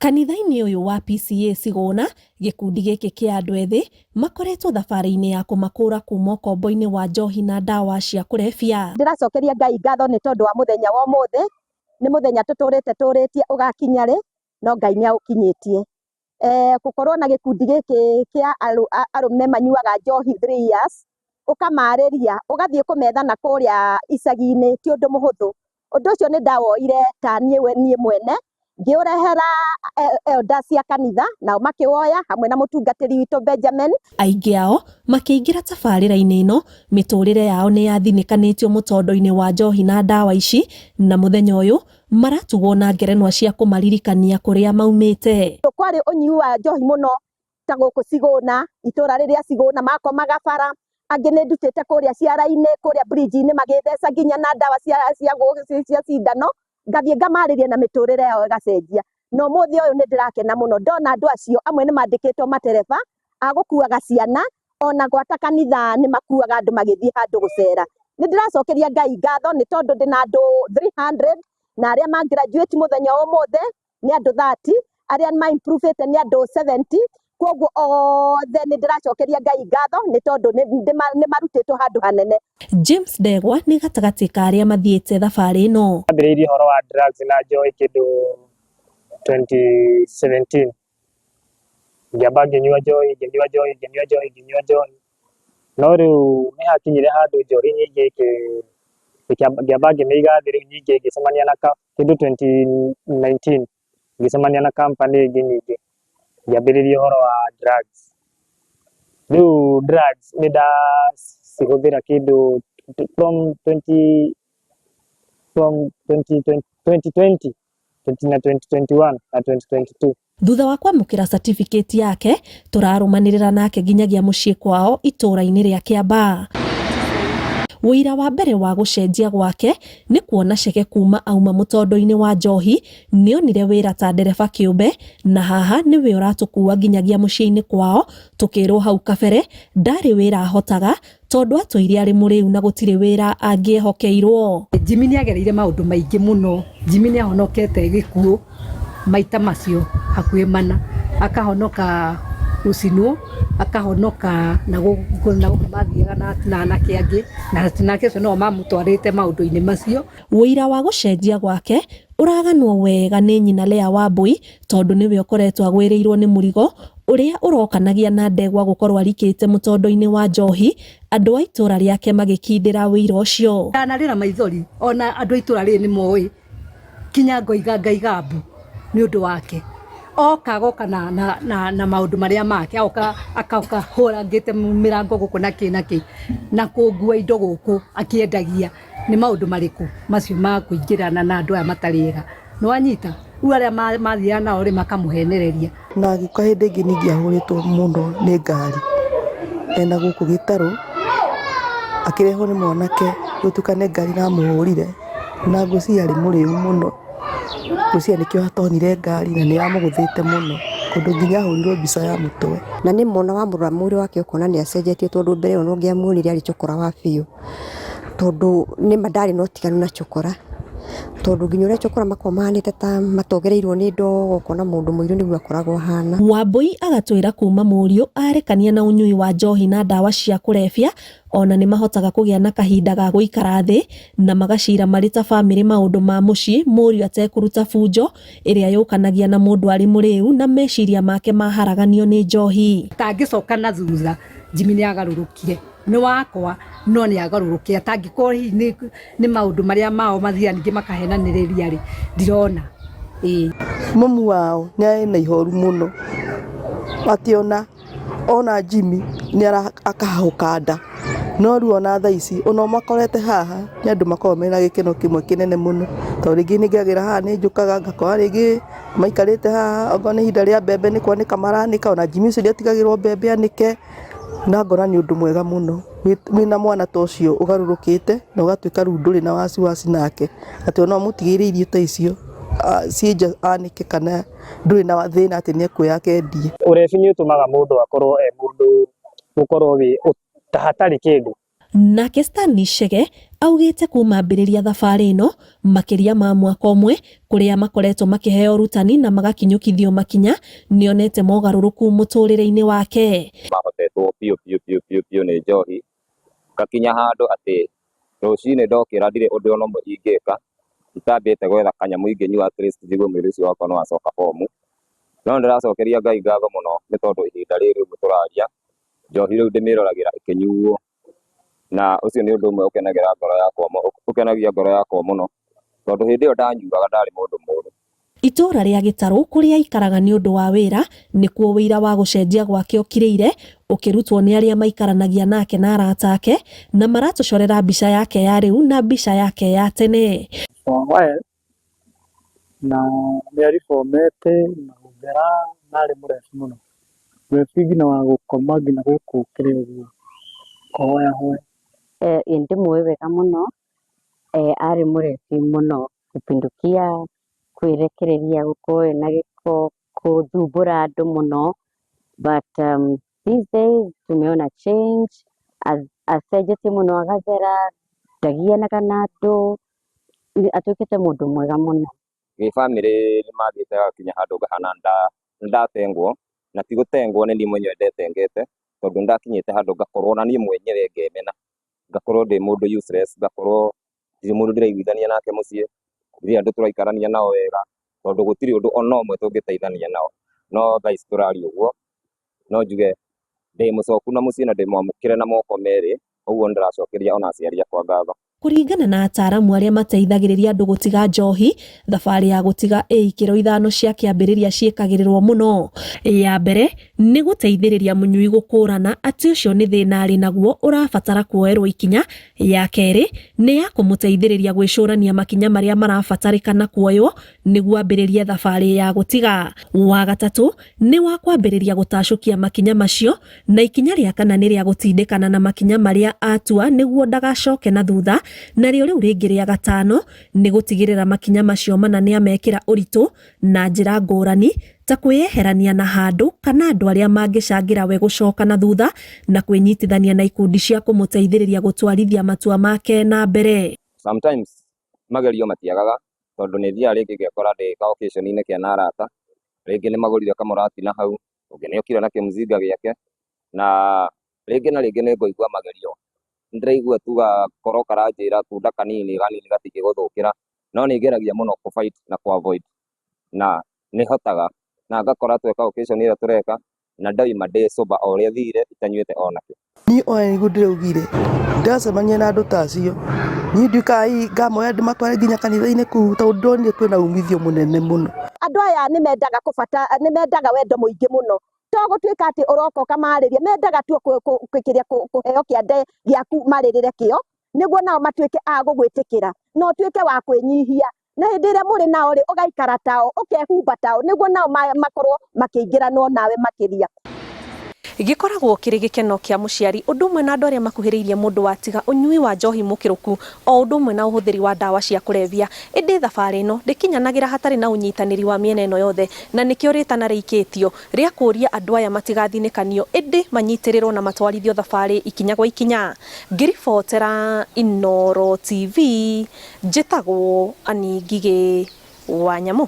Kanitha-inĩ ũyũ wa PCEA Sigũna, gĩkundi gĩkĩ kĩa andũ ethĩ makoretwo thabarĩ-inĩ ya kũmakũra kuma ũkombo-inĩ wa njohi na ndawa cia kũrebia. Ndĩracokeria Ngai ngatho nĩ tondũ wa mũthenya wa ũmũthĩ, nĩ mũthenya tũtũrĩte tũrĩtie ũgakinya rĩ, no Ngai nĩ aũkinyĩtie. Gũkorwo na gĩkundi gĩkĩ kĩa arũme manyuaga njohi 3 years, ũkamarĩria, ũgathiĩ kũmetha na kũrĩa icagi-inĩ ti ũndũ mũhũthũ. Ũndũ ũcio nĩ ndawoire ta niĩ we niĩ mwene, ngĩũrehera elders cia kanitha, nao makĩwoya hamwe na mũtungatĩri witũ Benjamin. Aingĩ ao makĩingĩra tabarĩra-inĩ ĩno, mĩtũrĩre yao nĩ yathinĩkanĩtio mũtondo-inĩ wa njohi na ndawa ici, na mũthenya ũyũ maratugwo na ngerenwa cia kũmaririkania kũrĩa maumĩte. Kwarĩ ũnyui wa njohi mũno ta gũkũ Sigũna, itũra rĩrĩa Sigũna makomaga bara, angĩ nĩ ndutĩte kũrĩa ciara-inĩ, kũrĩa bridge-inĩ magĩtheca nginya na ndawa cia cindano, ngathiĩ ngamarĩria na mĩtũrĩre yao ĩgacenjia. Na ũmũthĩ ũyũ nĩ ndĩrakena mũno ndona andũ acio, amwe nĩ mandĩkĩtwo matereba a gũkuaga ciana, ona gwata kanitha nĩ makuaga andũ magĩthiĩ handũ gũcera. Nĩ ndĩracokeria Ngai ngatho nĩ tondũ ndĩna andũ 300 na arĩa ma graduate mũthenya wa ũmũthĩ nĩ andũ 30, arĩa ma improve nĩ andũ 70. Koguo othe nĩ ndĩracokeria Ngai ngatho nĩ tondũ nĩ marutĩtwo handũ hanene. James Ndegwa nĩ gatagatĩ ka arĩa mathiĩte thabarĩ ĩno. Ambĩrĩirie ũhoro wa drugs na njohi kĩndũ 2017. Ngĩamba ngĩnyua njohi, ngĩnyua njohi, ngĩnyua njohi, ngĩnyua njohi, no rĩu nĩ hakinyire handũ njohi nyingĩ ngĩamba ngĩmĩiga thĩ. Rĩu nyingĩ ngĩcemania na kĩndũ 2019, ngĩcemania na company ĩngĩ nyingĩ, ngĩambĩrĩria ũhoro wa drugs. Rĩu drugs nĩ ndacihũthĩra kĩndũ from 2020 na 2021 na 2022. Thutha wa kwamũkĩra certificate yake, tũrarũmanĩrĩra nake nginyagia mũciĩ kwao itũũra-inĩ rĩa Kĩambaa. Ũira wa mbere wa gũcenjia gwake nĩ kuona ceke kuma auma mũtondo-inĩ wa njohi nĩonire wĩra ta ndereba kĩũmbe, na haha nĩwe ũratũkua nginyagia mũciĩ-inĩ kwao. Tũkĩrwo hau kabere ndarĩ wĩra ahotaga tondũ atũire arĩ mũrĩu na gũtirĩ wĩra angĩehokeirwo. Jimmy nĩ agereire maũndũ maingĩ mũno. Jimmy nĩ ahonokete gĩkuũ maita macio hakuhĩ mana, akahonoka gũcinwo, akahonoka na gũkũ na gũkũ mathiaga na anake angĩ, na anake acio no mamũtwarĩte maũndũ-inĩ macio. Ũira wa gũcenjia gwake ũraganwo wega nĩ nyina Lea Wambui, tondũ nĩwe ũkoretwo agwĩrĩirwo nĩ mũrigo ũrĩa ũrokanagia na ndegwa gũkorwo arikĩte mũtondo-inĩ wa njohi, andũ a itũra rĩake magĩkindĩra ũira ũcio. Ndanarĩra maithori, ona andũ a itũra rĩrĩ nĩ moĩ, kinya ngoiga ngaiga mbu nĩ ũndũ wake. Oka agoka na maũndũ marĩa make, agoka akoka hũrangĩte mĩrango gũkũ na kĩ na kĩ, na kũngua indo gũkũ akĩendagia. Nĩ maũndũ marĩkũ macio ma kũingĩrana na andũ aya matarĩ ega? Nĩ wanyita? Rĩu arĩa mathiaga nao rĩ, makamũhenereria. Na agĩũka hĩndĩ ĩngĩ ningĩ ahũrĩtwo mũno nĩ ngari ena gũkũ gĩtarũ, akĩrehwo nĩ mwanake gũtuĩka nĩ ngari ĩramũhũrire, na ngwĩciria arĩ mũrĩu mũno, ngwĩciria nĩkĩo atonire ngari na nĩ yamũgũthĩte mũno, ũndũ nginya ahũrirwo mbica ya mũtwe. Na nĩ mona wamũrora mwĩrĩ wake ũkona nĩ acenjetie, tondũ mbere ĩyo ũngĩamuonire arĩ cokora wa biũ, tondũ nĩma ndarĩ na ũtiganu na cokora, tondũ nginya ũrĩa cokora makoragwo mahanĩte ta matogereirwo nĩ ndogo, ũkona mũndũ mũirũ nĩguo akoragwo ahana. Wambui agatwĩra kuma mũriũ arekania na ũnyui wa njohi na ndawa cia kũrebia, ona nĩ mahotaga kũgĩa na kahinda ga gũikara thĩ na magacira marĩ ta bamĩrĩ maũndũ ma mũciĩ, mũriũ atekũruta bunjo ĩrĩa yũkanagia na mũndũ arĩ mũrĩu na meciria make maharaganio nĩ njohi. Atangĩcoka na thutha, Jimmy nĩ agarũrũkire, nĩ wakwa no nĩ agarũrũkire. Atangĩkorwo hihi nĩ maũndũ marĩa mao mathiaga ningĩ makahenanĩrĩria rĩ, ndirona, ĩĩ. Mami wao nĩ arĩ na ihoru mũno, atĩ ona Jimmy nĩ akahahũka nda, no rĩu ona thaa ici ona ũmakorete haha nĩ andũ makoragwo mena gĩkeno kĩmwe kĩnene mũno, tondũ rĩngĩ nĩ ngeragĩra haha nĩ njũkaga ngakora rĩngĩ maikarĩte haha, okorwo nĩ ihinda rĩa mbembe nĩ kwanĩka maranĩka, ona Jimmy ũcio nĩ atigagĩrwo mbembe anĩke, na ngona nĩ ũndũ mwega mũno wĩna mwana ta ũcio ũgarũrũkĩte na ũgatuĩka rĩu ndũrĩ na wasiwasi nake, atĩ ona ũmũtigĩire irio ta icio ciĩ nja anĩke kana ndũrĩ na thĩna atĩ nĩ ekuoya akendie. Ũrebi nĩ ũtũmaga mũndũ akorwo e mũndũ gũkorwo wĩ ta hatarĩ kĩndũ. Nake Stanley Chege augĩte kuma ambĩrĩria thabarĩ ĩno makĩria ma mwaka ũmwe kũrĩa makoretwo makĩheo ũrutani na magakinyũkithio makinya nĩonete mogarũrũku mũtũrĩre-inĩ wake. Mahotetwo biũ biũ biũ biũ biũ nĩ njohi, ngakinya handũ atĩ rũcinĩ ndokĩra ndirĩ ũndũ ona ũmwe ingĩka itambĩte gwetha kanyamũ ingĩnyua at least njigue mwĩrĩ ũcio wakwa nĩ wacoka bomu. No nĩndĩracokeria Ngai ngatho mũno nĩ tondũ ihinda rĩrĩ ũguo tũraria, njohi rĩu ndĩmĩroragĩra ĩkĩnyuo, na ũcio nĩ ũndũ ũmwe ũkenagĩra ngoro yakwa, ũkenagia ngoro yakwa mũno, tondũ hĩndĩ ĩyo ndanyuaga ndarĩ mũndũ mũũru. Itũũra rĩa Gĩtarũ kũrĩa aikaraga nĩ ũndũ wa wĩra nĩkuo ũira wa gũcenjia gwake ũkirĩire ũkĩrutwo nĩ arĩa maikaranagia nake na arata ake na maratũcorera mbica yake ya rĩu na mbica yake ya tene. For a while na nĩ aribomete na gũthera na arĩ mũrebi mũno, mũrebi nginya wa gũkoma nginya gũkũ kĩrĩa ũguo kũhoyahoya. Ĩĩ ndĩmũĩ wega mũno, arĩ mũrebi mũno kupindukia, kwĩrekereria gũkorwo ena gĩko, gũthumbũra andũ mũno, but these days tumeona change, acenjetie mũno agathera, ndagianaga na andũ, atuĩkĩte mũndũ mwega mũno. Gĩbamĩrĩ nĩ mathiĩte gakinya handũ ngahana nĩ ndatengwo, na ti gũtengwo nĩ niĩ mwenyewe ndetengete, tondũ nĩ ndakinyĩte handũ ngakorwo na niĩ mwenyewe ngemena, ngakorwo ndĩ mũndũ useless, ngakorwo ndirĩ mũndũ ndĩraiguithania nake mũciĩ, ndirĩ andũ tũraikarania nao wega, tondũ gũtirĩ ũndũ ona ũmwe tũngĩteithania nao. No thaa ici tũraria ũguo, no njuge ndĩ mũcoku na mũciĩ na ndĩ mwamũkĩre na moko merĩ, ũguo nĩ ndĩracokeria ona aciari akwa ngatho. Kũringana na ataaramu arĩa mateithagĩrĩria andũ gũtiga njohi, thabarĩ ya gũtiga ĩ ikĩro ithano cia kĩambĩrĩria ciĩkagĩrĩrwo mũno. Ya mbere nĩ gũteithĩrĩria mũnyui gũkũrana atĩ ũcio nĩ thĩna arĩ naguo ũrabatara kuoerwo ikinya. Ya kerĩ nĩ ya kũmũteithĩrĩria gwĩcũrania makinya marĩa marabatarĩkana kuoywo nĩguo ambĩrĩrie thabarĩ ya gũtiga. Wa gatatũ nĩ wa kwambĩrĩria gũtacũkia makinya macio, na ikinya rĩa kana nĩ rĩa gũtindĩkana na makinya marĩa atua nĩguo ndagacoke na thutha, narĩo rĩu rĩngĩ rĩa gatano nĩ gũtigĩrĩra makinya macio mana nĩ amekĩra ũritũ na njĩra ngũrani ta kwĩyeherania na handũ kana andũ arĩa mangĩcangĩra we gũcoka na thutha na kwĩnyitithania na ikundi cia kũmũteithĩrĩria gũtwarithia matua make na mbere. Sometimes magerio matiagaga tondũ nĩ thiaga rĩngĩ ngekora ndĩ ka occasion-inĩ kena arata, rĩngĩ nĩ magũrire kamũratina hau, ũngĩ nĩ okire na kĩmzinga gĩake, na rĩngĩ na rĩngĩ nĩ ngũigua magerio, nĩ ndĩraigua tu gakoro karanjĩra tunda kanini kanini gatingĩgũthũkĩra, no nĩ ngeragia mũno kũ fight na kũ avoid, na nĩ hotaga, na ngakora tweka occasion ĩrĩa tũreka, na ndoima ndĩ sober o ũrĩa thire itanyuĩte ona kĩ. Niĩ ona nĩguo ndĩraugire ndacemania na andũ ta acio niĩ nduĩkaga hihi ngamoya ndĩmatware nginya kanitha-inĩ kũu tondũ ndonire kwĩna umithio mũnene mũno. Andũ aya nĩ mendaga kũbata nĩ mendaga wendo mũingĩ mũno to gũtuĩka atĩ ũroka ũkamarĩria mendaga tu kĩrĩa kũheo kĩande gĩaku marĩrĩre kĩo nĩguo nao matuĩke a gũgwĩtĩkĩra na ũtuĩke wa kwĩnyihia na hĩndĩ ĩrĩa mũrĩ nao rĩ ũgaikara tao ũkehumba tao nĩguo nao makorwo makĩingĩranwo nawe makĩria. Gĩkoragwo kĩrĩ gĩkeno kĩa mũciari ũndũ ũmwe na andũ arĩa makuhĩrĩirie mũndũ watiga ũnyui wa njohi mũkĩrũku o ũndũ ũmwe na ũhũthĩri wa ndawa cia kũrebia. Ĩndĩ thabarĩ ĩno ndĩkinyanagĩra hatarĩ na ũnyitanĩri wa mĩena ĩno yothe na nĩkĩo rĩtana rĩikĩtio rĩa kũũria andũ aya matigathinĩkanio ĩndĩ manyitĩrĩrwo na matwarithio thabarĩ ikinya gwa ikinya. Ngĩribotera Inooro TV, Njĩtagwo Annie Ngigĩ wa Nyamũ.